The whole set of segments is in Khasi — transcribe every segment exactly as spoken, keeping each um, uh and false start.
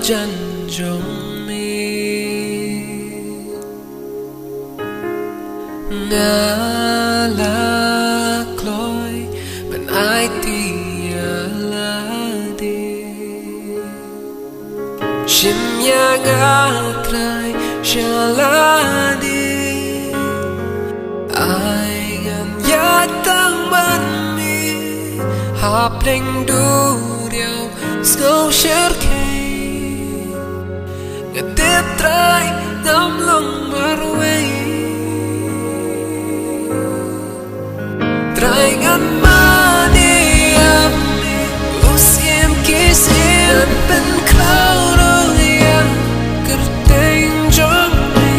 jan jong me. Nga la kloi ban aiti ïa lade. Shim ïa nga Trai sha lade. Ai ngan ïaid tang bad me hapdeng duriaw sngewsyrkhei. Nga tip Trai ngam long marwei. Trai ngan mane ïa me, u syiem ki syiem, pynkhraw ruh ïa ka kyrteng jong me.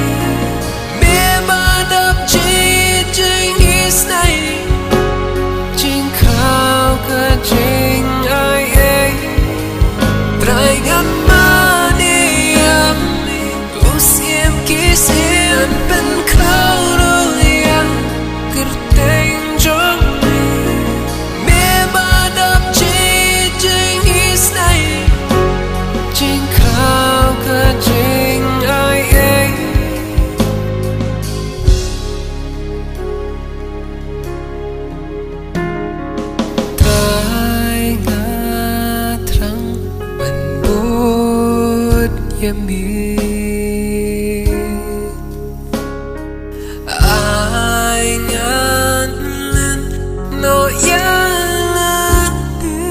Me ba dap jied jingisynei, jingkhraw ka jingaiei. Trai ngan mane ïa me, u syiem ki syiem, pynkhraw ruh ïa ka kyrteng jong me. Me ba dap jied jingisynei, jingkhraw ka jingaiei. Trai nga thrang ban bud ïa me. Ai ngan len noh ïa lade.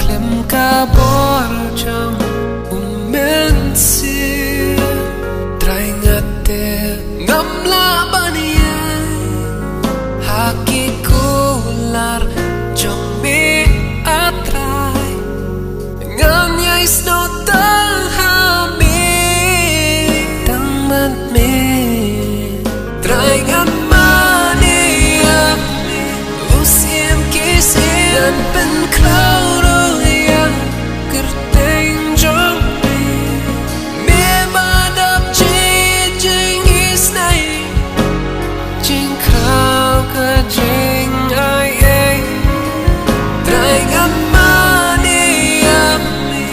Khlem ka bor jong u Mynsiem, Trai nga tip ngam lah ban ïaid ha ki kular jong me, ah Trai. Ngan ïai snoh tang ha me, tang bad me. Trai ngan mane ïa me, u syiem ki syiem, pynkhraw ruh ïa ka kyrteng jong me. Me ba dap jied jingisynei, jingkhraw ka jingaiei. Trai ngan mane ïa me,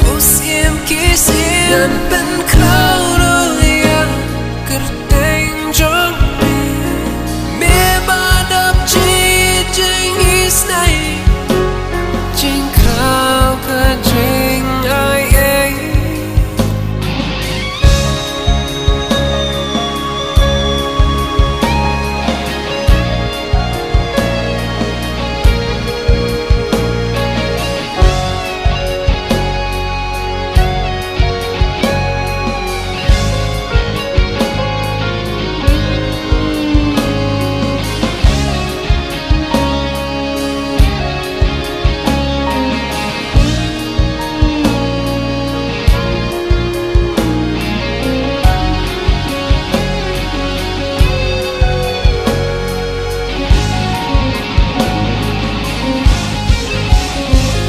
u syiem ki syiem, pynkhraw ruh ïa ka kyrteng jong me. Me ba dap jied jingisynei, jingkhraw ka jingaiei.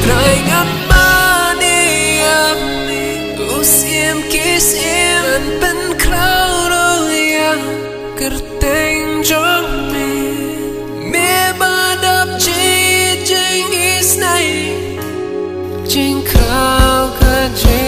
Trai ngan mane ïa me, u syiem ki syiem, pynkhraw ruh ïa ka kyrteng jong me. Me ba dap jied jingisynei, jingkhraw ka jing